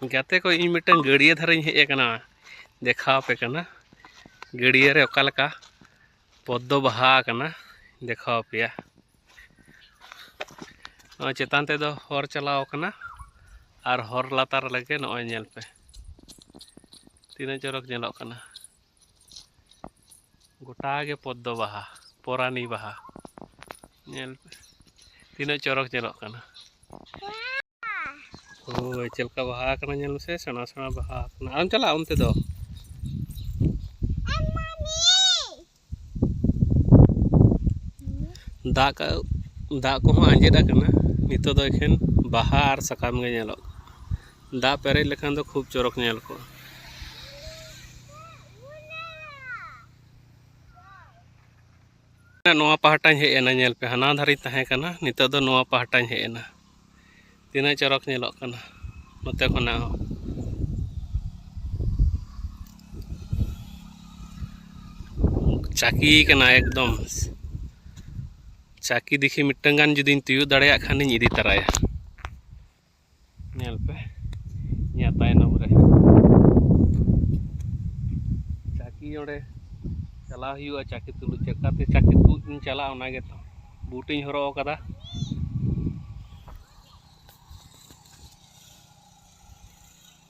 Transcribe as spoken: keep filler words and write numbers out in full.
ᱜᱟᱛᱮ ᱠᱚ, ᱤᱧ ᱢᱤᱫᱴᱟᱝ ᱜᱟᱹᱰᱭᱟᱹ ᱫᱷᱟᱨᱮᱧ ᱦᱮᱡ ᱟᱠᱟᱱᱟ, ᱫᱮᱠᱷᱟᱣ ᱟᱯᱮ ᱠᱟᱱᱟ ᱜᱟᱹᱰᱭᱟᱹ ᱨᱮ ᱚᱠᱟ ᱞᱮᱠᱟ ᱯᱚᱫᱽᱫᱚ ᱵᱟᱦᱟ ᱟᱠᱟᱱᱟ, ᱫᱮᱠᱷᱟᱣ ᱟᱯᱮᱭᱟ᱾ ᱱᱚᱜᱼᱚᱭ ᱪᱮᱛᱟᱱ ᱛᱮᱫᱚ ᱦᱚᱨ ᱪᱟᱞᱟᱣ ᱟᱠᱟᱱᱟ, ᱟᱨ ᱦᱚᱨ ᱞᱟᱛᱟᱨ ᱨᱮᱜᱮ ᱱᱚᱜᱼᱚᱭ ᱧᱮᱞ ᱯᱮ, ᱛᱤᱱᱟᱹᱜ ᱪᱚᱨᱚᱠ ᱧᱮᱞᱚᱜ ᱠᱟᱱᱟ᱾ ᱜᱚᱴᱟ ᱜᱮ ᱯᱚᱫᱽᱫᱚ ᱵᱟᱦᱟ, ᱯᱚᱨᱟᱱᱤ ᱵᱟᱦᱟ᱾ ᱧᱮᱞ ᱯᱮ, ᱛᱤᱱᱟᱹᱜ ᱪᱚᱨᱚᱠ ᱧᱮᱞᱚᱜ ᱠᱟᱱᱟ᱾ ᱦᱳᱭ, ᱪᱮᱫ ᱞᱮᱠᱟ ᱵᱟᱦᱟ ᱟᱠᱟᱱᱟ ᱧᱮᱞ ᱢᱮᱥᱮ, ᱥᱮᱬᱟ ᱥᱮᱬᱟ ᱵᱟᱦᱟ ᱟᱠᱟᱱᱟ᱾ ᱟᱢ ᱪᱟᱞᱟᱜ ᱚᱱᱛᱮ ᱫᱚ? ᱫᱟᱜ ᱠᱟ-, ᱫᱟᱜ ᱠᱚᱦᱚᱸ ᱟᱸᱡᱮᱫ ᱟᱠᱟᱱᱟ᱾ ᱱᱤᱛᱚᱜ ᱫᱚ ᱮᱠᱷᱮᱱ ᱵᱟᱦᱟ ᱟᱨ ᱥᱟᱠᱟᱢ ᱜᱮ ᱧᱮᱞᱚᱜ ᱠᱟᱱᱟ᱾ ᱫᱟᱜ ᱯᱮᱨᱮᱡ ᱞᱮᱠᱷᱟᱱ ᱫᱚ ᱠᱷᱩᱵ ᱪᱚᱨᱚᱠ ᱧᱮᱞ ᱠᱚᱜᱼᱟ᱾ ᱱᱚᱣᱟ ᱯᱟᱦᱴᱟᱧ ᱦᱮᱡ ᱮᱱᱟ, ᱧᱮᱞ ᱯᱮ, ᱦᱟᱱᱟ ᱫᱷᱟᱨᱮᱧ ᱛᱟᱦᱮᱸ ᱠᱟᱱᱟ, ᱱᱤᱛᱚᱜ ᱫᱚ ᱱᱚᱣᱟ ᱯᱟᱦᱴᱟᱧ ᱦᱮᱡ ᱮᱱᱟ᱾ ᱛᱤᱱᱟᱹᱜ ᱪᱚᱨᱚᱠ ᱧᱮᱞᱚᱜ ᱠᱟᱱᱟ ᱱᱚᱛᱮ ᱠᱷᱚᱱᱟᱜ ᱦᱚᱸ᱾ ᱪᱟᱹᱠᱤ ᱠᱟᱱᱟ ᱮᱠᱫᱚᱢ᱾ ᱪᱟᱹᱠᱤ ᱫᱮᱠᱷᱤ ᱢᱤᱫᱴᱟᱝ ᱜᱟᱱ ᱡᱩᱫᱤᱧ ᱛᱤᱭᱳᱜ ᱫᱟᱲᱮᱭᱟᱜ ᱠᱷᱟᱱᱤᱧ ᱤᱫᱤ ᱛᱟᱨᱟᱭᱟ᱾ ᱧᱮᱞ ᱯᱮ, ᱤᱧᱟᱹᱜ ᱛᱟᱭᱱᱚᱢ ᱨᱮ ᱪᱟᱹᱠᱤ᱾ ᱚᱸᱰᱮ ᱪᱟᱞᱟᱣ ᱦᱩᱭᱩᱜᱼᱟ ᱪᱟᱹᱠᱤ ᱛᱩᱞᱩᱡ᱾ ᱪᱮᱠᱟᱛᱮ ᱪᱟᱹᱠᱤ ᱛᱩᱫ ᱤᱧ ᱪᱟᱞᱟᱜᱼᱟ, ᱚᱱᱟ ᱜᱮᱛᱚ᱾ ᱵᱩᱴ ᱤᱧ ᱦᱚᱨᱚᱜ ᱟᱠᱟᱫᱟ,